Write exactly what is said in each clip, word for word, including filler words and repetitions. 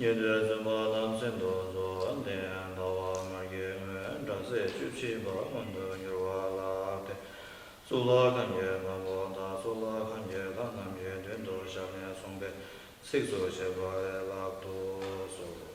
ཉན་ཐོས་བཙུན་པ་རྣམས་གསོན་དུ་གསོལ། འདི་ཡང་ཟླ་བ་ལྔ་བརྒྱའི་སྔོན་སྒྲ་ཚད་བཅུ་བཞི་པ་མངོན་དུ་གྱུར་པ་ལགས་ཏེ། གཙུག་ལག་ཁང་གི་ལྷ་མོ་དང་གཙུག་ལག་ཁང་གི་ལྷ་རྣམས་ཀྱི་མདུན་དུ་ཞབས་ནས་གསུངས་པའི་ཚིགས་སུ་བཅད་པ་ལས་ལབ་ཏུ་གསོལ།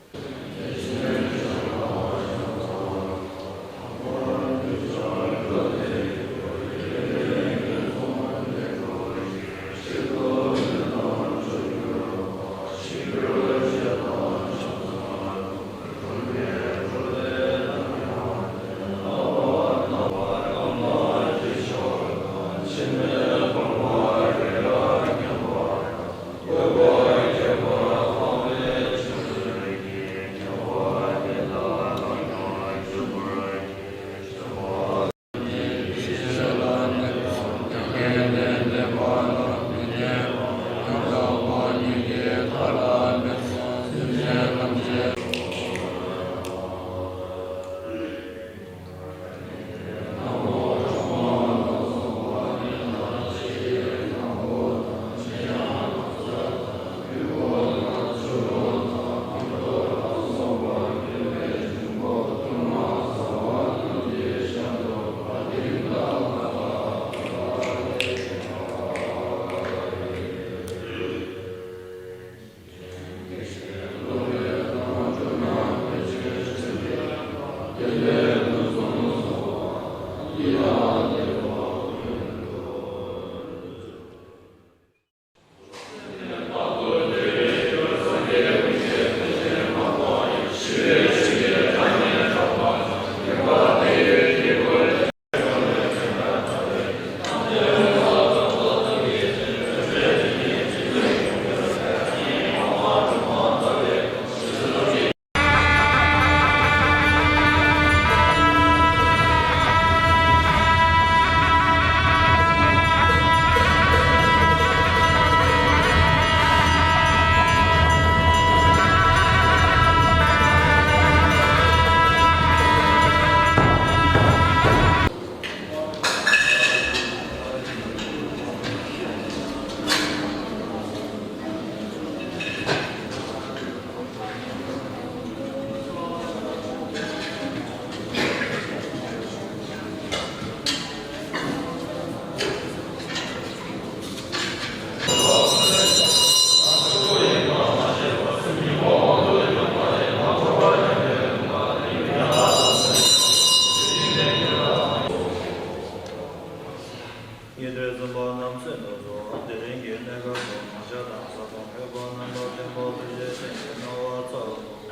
ཉན་ཐོས་བཙུན་པ་རྣམས་གསོན་དུ་གསོལ། དེ་རིང་གི་གནས་སྐབས་སུ་ང་ཞ་དང་ས་སྟོང་ལྷོད་པ་རྣམ་པར་བསྟན་པ་ཐུགས་རྗེ་ཅན་གྱི་སྣང་བ་ཚར་དུ།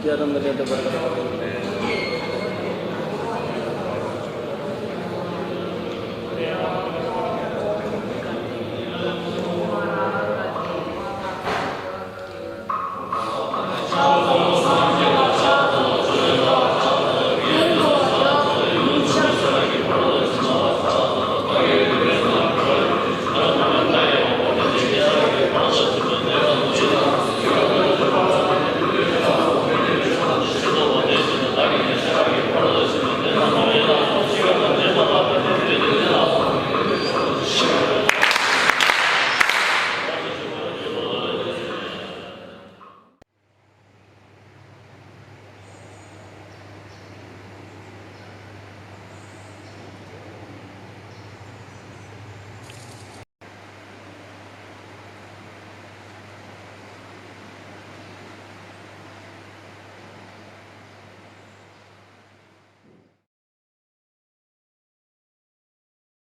ཡ་ར་མ་ལེ་ད་བར་ག་ར་བ་ར་ལེ།